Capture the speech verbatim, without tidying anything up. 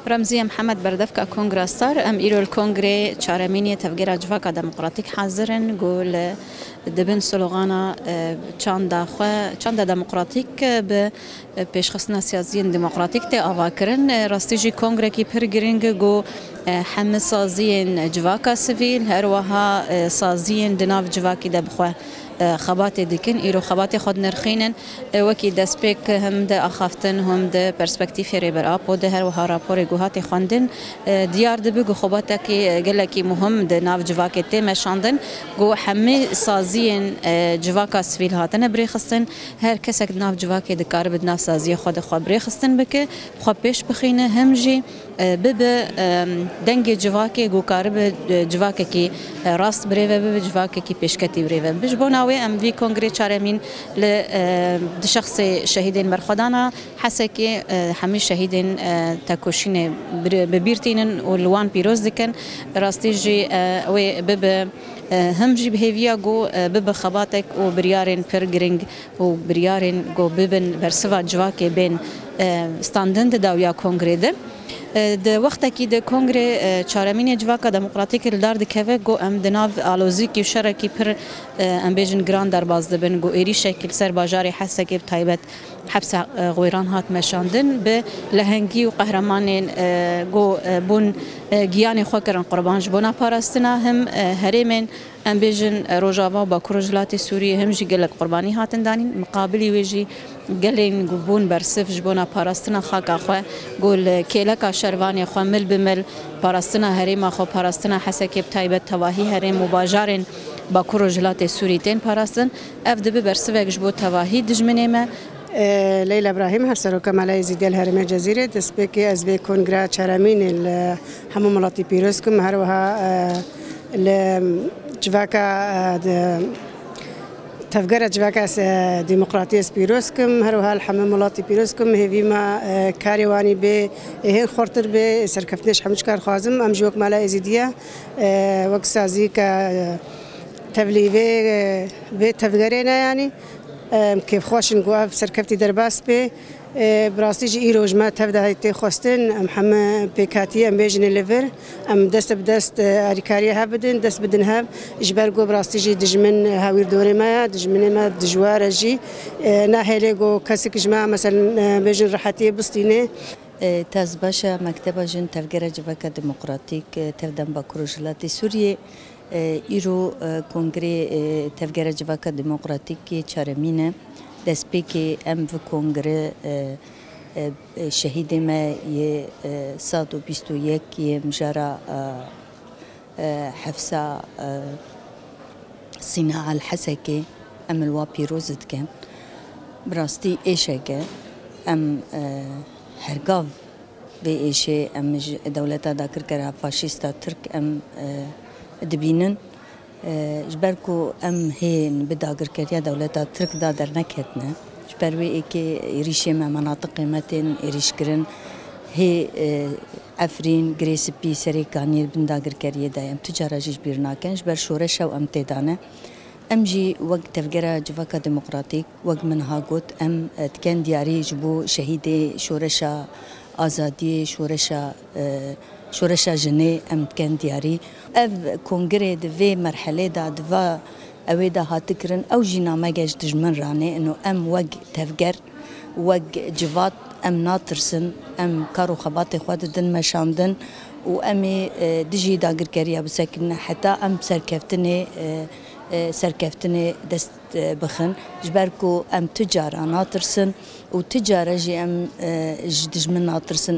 Remziye Mihemed, berdevka Kongra Star. Em îro li Kongrê çaremînê Tevgera Civaka Demokratîk hazir in, ku li dibin slogana, e, çanda xwe, çanda demokratîk, e, bi, e, pêşxistina siyasiyên demokratîk tê avakirin. E, rastî jî kongrekî pir giring e, ku, e, hemî saziyên civaka sivîl, her wiha, e, saziyên di nav civakî de bi xwe, e, xebatê dikin, îro xebatê xwe dinirxînin. E, wekî destpêk him di axaftin, him di perspektîfê Rêber Apo de, her wiha raporê ku hatê xwendin, e, diyar dibe ku xebatekî, e, gelekî muhim di nav civakê tê meşandin, ku hemî saziyên, e, civaka sivîl hatine birêxistin. Her kesek di nav civakê dikaribe di nav saziyê xwe de xwe birêxistin bike, xwe pêş bixîne, him jî, e, bibe, e, dengê civakê ku karibe, e, civakekî, e, rast birêve bibe, civakekî pêşketî birêve bibe. Ji bona wê em vî kongrê çaremîn li, e, di şexsê şehîdên berxwedana Hesekê, e, hemî şehîdên, e, tekoşînê bir-, bi bîr tînin û li wan pîroz dikin. Rastî jî, e, wê bibe, e, him jî bi hêviya ku, e, bibe xebatek û biryarên pir giring û biryarên ku bibin bersiva civakê bên, e, standin di dawiya kongrê de. E, di wextekî de kongrê, e, çaremînê Civaka Demokratîk li dar dikeve ku em di nav alozîkî û şerekî pir, e, em bêjin giran derbas dibin, ku êrîşekî li ser bajarê Hesekê bi taybet hepsa, e, Xwêran hat meşandin, bi lehengî û qehremanên, e, ku, e, bûn, e, giyanê xwe kirin qurban ji bona parastina him, e, herêmên, em bêjin, e, Rojava û Bakur Rojhilatê Sûriyê, him jî gelek qurbanî hatin danîn. Miqabilî wê jî gelên ku bûn bersiv ji bona parastina xaka xwe, ku li kêleka şervanê xwe mil bi mil parastina herêma xwe, parastina Hesekê bi taybet tevahî herêm û bajarên Bakur Rojhilatê Sûrî tên parastin. Ev dibe bersivek ji bo tevahî dijminê me. E, Leyla Ibrahîm, Hevseroka Mala Êzîdiya li Herêmê Cezîrê. Destpêkê ez vê kongra çaremînê li hemû miletî pîroz kim. Her wiha, e, li civaka, e, di, tevgera civaka, e, demokratiyê ez pîroz kim. Her wiha li hemû miletî pîroz kim. Hêvî me, e, karê wanî bê, ê hên xurtir bê, serkeftinê ji hemû çikar xwazim. Em jî wek Mala Êzîdiya, e, wek sazîka, e, tevlî vê, e, vê tevgerê ne yanî. Em kêfxweş in ku ev serkeftî derbas bê. E, bi rastî jî îro ji me tev de tê xwestin, em heme pêkhatî, em bêjin li vir, em dest bi dest, e, alîkariyê hev bidin, dest bidin hev, ji ber ku bi rastî jî dijmin hawîr dorê me ye, dijminê me dijwar e jî, e, nahêlê ku kesek ji me, meselen, e, bêjin rehetiyê bistîne. E, tez baş e, Mekteba Jin Tevgera Civaka Demokratîk, e, Tevdem Bakur Rojhilatê Sûriyê. E, îro, e, kongrê, e, Tevgera Civaka Demokratîk yê çaremîn e. Destpêkê em vi kongre, e, e, e, şehîdê me yê, e, sed û bîst û yek yê mijara, e, e, hefsa, e, Sîna El Hesekê em li wa pîroz dikin. Bi rastî êşek e. Em, e, hergav vê êşê em ji dewleta dagirkera faşîsta Tirk em, e, dibînin. E, ji ber ku em hê bi dagirkeriya dewleta Tirk da derneketine, ji ber wê êkê êrîşê me, menatiqê me tên êrîşkirin, hê, e, Efrîn, Girê Spî, Serê Kaniyê bin dagirkeriyê de ye. Em tu cara jî ji bîr nakin, ji ber şoreşa û em tê de ne. Em jî wek Tevgera Civaka Demokratîk, wek min ha got, em, e, diken diyarî ji bo şehîdê şoreşa azadiyê, şoreşa, e, şoreşa jinê em diken diyarî. Ev kongrê di vê merhelê de, di va ewê de hate kirin, ew jî nameke ji dijmin ranê. Ino em wek tevger, wek civat em natirsin, em kar û xebatê xwe didin meşandin û em ê, e, dijî dagirkeriya bisekinin heta em serkeftinê, e, e, serkeftinê dest, e, bixin. Ji ber ku em tu cara natirsin û tu cara jî em, e, ji dijmin natirsin.